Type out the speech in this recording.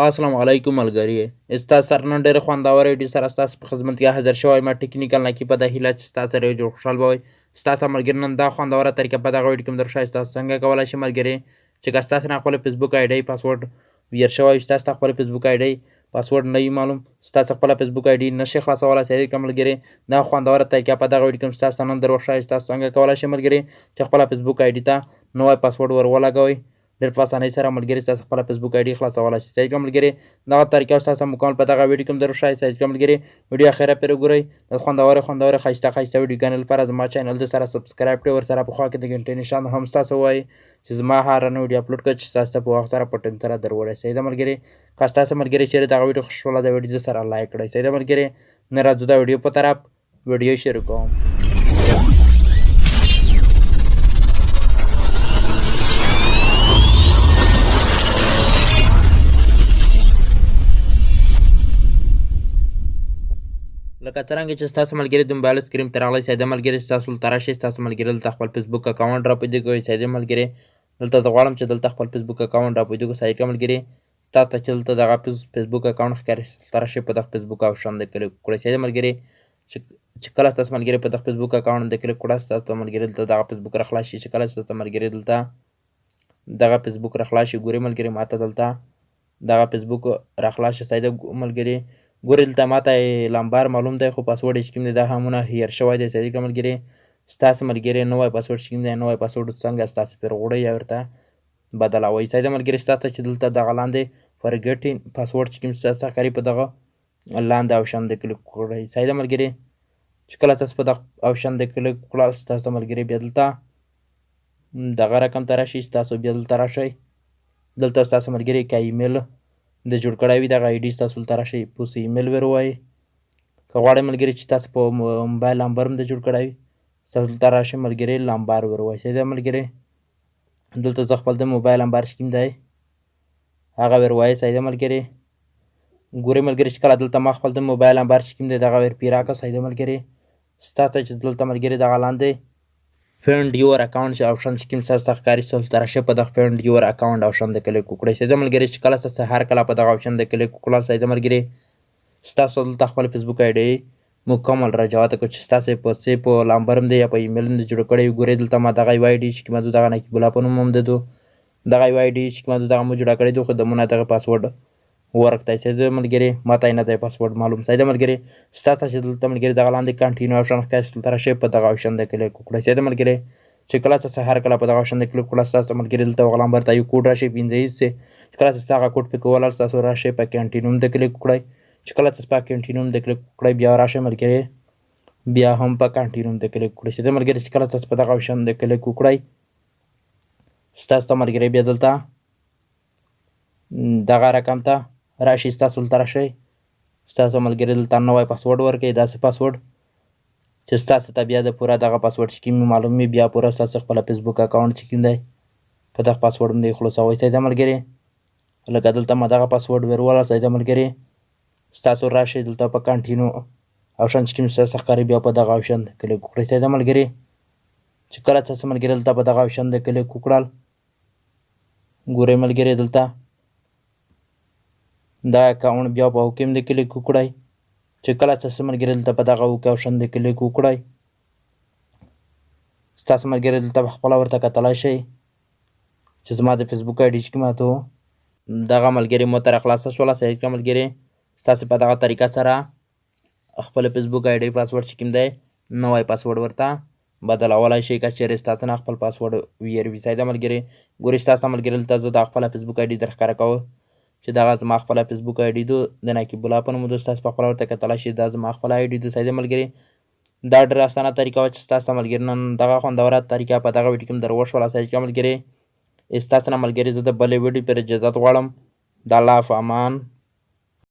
السلام علیکم ملګری، ستاسو سره نن ډېره خوندوره ویډیو سره ستاسو په خدمت کې حاضر شوی ما ټکنیکل نقیب. په دا هیله چې ستاسو سره یو جوړ خوشحال به وئ. ستاسو ملګري نن دا خوندوره طریقه په دغه ویډیو کې درښایي تاسو څنګه کولی شئ ملګري چې که ستاسو نه خپل فیسبوک آی ډي پاسورډ ویر شوی، ستاسو ته خپل فیسبوک آی ډي پاسورډ نه وي معلوم، ستاسو خپله فیسبوک آی ډي نشئ خلاصولی. صحیح کړه ملګري، دا خوندوره طریقه په دغه ویډیو کې ستاسو ته نن در وښایي تاسو څنګه کولی شئ ملګري چې خپله فیسبوک آی ډي ته نوی پاسورډ ور ولګوئ. ډېر په اسانۍ سره ملګري ستاسو خپله فیسبوک آی ډي خلاصولی شئ. صحیح کړه ملګري، دغه طریقه ستاسو مکمل په دغه ویډیو کې در وښایي. صحیح کړه ملګري، ویډیو اخره پرې وګورئ. د خوندورې خوندورې ښایسته ښایسته ویډیوګانو لپاره زما چینل د سره سبسکرایب کړئ، ورسره په خوا کې د ګنټې نشان هم ستاسو ووایي چې زما هره نوې ویډیو اپلوډ کړه چې ستاسو ته په وخت سره په ټایم سره در ورسېږي. ده ملګري، که ستاسو ملګري چېرې دغه ویډیو خوښ شوله، دا ویډیو سره لایک کړئ. صحیح ده ملګري، نه راځو دا ویډیو په طرف، ویډیو شروع کوم. لکه څرنګه چې ستاسو ملګري د موبایل سکرین ته راغلی، ساده ملګري ستاسو دلته راشئ، ستاسو ملګري دلته خپل فیسبوک اکاونټ را پیدا کوي. ساده ملګري، دلته زه غواړم چې دلته خپل فیسبوک اکاونټ را پیدا کړو. ساده ملګري، تاسو ته چې دلته دغه فیسبوک اکاونټ ښکاري، دلته راشئ، په دغه فیسبوک اپشن د کلیک کړئ. ساده ملګري، چې کله ستاسو ملګري په دغه فیسبوک اکاونټ د کلیک کړه، ستاسو ملګري دلته دغه فیسبوک را خلاص شي. چې کله ستاسو ملګري دلته دغه فیسبوک را خلاص شي، ګوري ملګري ماته دلته دغه فیسبوک را خلاص شي. ساده ملګري، ګوري دلته ماته لمبر معلوم دی، خو پاسورډ یې چې کوم دی دا همونه هیر شوی دی. صحیح کړه ملګري، ستاسو ملګري نوی پاسورډ چې کوم دی، نوی پاسورډ څنګه ستاسو پرې غوړی یا ورته بدلوئ. صحیح ده ملګري، ستاسو چې دلته دغه لاندې forget password چې کوم ستاسو ښکاري، په دغه لاندې اپشن د کلیک کړئ. صحیح ده ملګري، چې کله تاسو په دغه اپشن د کلیک کړل، ستاسو ملګري بیا دلته دغه رقم ته راشي. ستاسو بیا دلته راشئ، دلته ستاسو ملګري که ایمیل د جوړ کړی وي، دغه آی ډي ستاسو دلته راشئ، پوس ایمیل ور ووایئ. که غواړئ ملګري چې تاسو په موبایل نمبر هم د جوړ کړی وي، ستاسو دلته راشئ ملګري لمبر ور ووایئ. صحیح ده ملګري، دلته زه خپل د موبایل نمبر چې کوم دی هغه ور وایي. صحیح ده ملګري، ګورئ ملګري چې کله دلته ما خپل د موبایل نمبر چې کوم دی دغه ور پیرا کړه. صحیح ده ملګري، ستاسو چې دلته ملګري دغه لاندې find your account چې اپشن چې کوم ستاسو ته ښکاري، ستاسو ته راشي، په دغه find your account اپشن د کلیک وکړئ. صحیح ده ملګري، چې کله تاسو هر کله په دغه اپشن د کلیک وکړل، صحیح ده ملګري، ستاسو دلته خپل فیسبوک آی ډي مکمل راجوته کړو چې ستاسو په څه په لمبر هم دی یا په ایمیل هم دی جوړ کړی. ګورئ دلته ما دغه یو آی ډي چې کومه دغه نقیب الله په نوم هم دی، دغه یو آی ډي چې کومه دغه مو جوړه کړې ده، خو د مونږ دغه پاسورډ ورک دی. صحیح ده ملګري، ما ته یې نه دی پاسورډ معلوم. صحیح ده ملګري، ستاسو چې دلته ملګري دغه لاندې continue اپشن ښکاري، دلته راشئ، په دغه اپشن د کلیک وکړئ. صحیح ده ملګري، چې کله تاسو هر کله په دغه اپشن د کلیک وکړه، ستاسو ملګري دلته هغه لمبر ته یو کوډ راشي پنځه هیڅ. چې کله تاسو هغه کوډ پکې ولاړ، تاسو راشئ، په continue د کلیک وکړئ. چې کله تاسو په continue د کلیک وکړئ، بیا راشئ ملګري، بیا هم په continue د کلیک وکړئ. صحیح ده ملګري، چې کله تاسو په دغه اپشن د کلیک وکړئ، ستاسو ملګري بیا دلته دغه رقم ته راشي. ستاسو دلته راشئ، ستاسو ملګري دلته نوی پاسورډ ورکوي، داسې پاسورډ چې ستاسو ته بیا د پوره دغه پاسورډ چې کوم معلوم وي، بیا پوره ستاسو خپله فیسبوک اکاونټ چې کوم دی په دغه پاسورډ باندې خلاصوئ. صحیح ده ملګري، لکه دلته ما دغه پاسورډ ور ولاړ. صحیح ده ملګري، ستاسو راشئ دلته په continue اپشن چې کوم ستاسو ښکاري، بیا په دغه اپشن کلیک وکړئ. صحیح ده ملګري، چې کله تاسو ملګري دلته په دغه اپشن د کلیک وکړل، ګورئ ملګري دلته دا اکاونټ بیا په okay د کلیک وکړئ. چې کله تاسو ملګري دلته په دغه okay اپشن د کلیک وکړئ، ستاسو ملګري دلته په خپله ورته کتلی شئ چې زما د فیسبوک آی ډي چې کومه دغه ملګري مو تر خلاصه شوله. صحیح کړه ملګري، ستاسو په دغه طریقه سره خپل فیسبوک آی ډي پاسورډ چې کوم دی نوی پاسورډ ورته بدلولی شئ که چېرې ستاسو نه خپل پاسورډ ویر وي. صحیح ده ملګري، ګورئ ستاسو ملګري دلته زه دا خپله فیسبوک آی ډي در ښکاره کوم چې دغه زما خپله فیسبوک آی ډي دو د نقیب الله په نوم ده، ستاسو په خپله ورته کتلی شئ، دا زما خپله آی ډي ده. صحیح ده ملګري، دا ډېره اسانه طریقه وه چې ستاسو ملګري نن دغه خوندوره طریقه په دغه ویډیو کې هم در وښوله. صحیح کړه ملګري، ستاسو نه ملګري زه د بلې ویډیو پر اجازت غواړم. د الله په امان.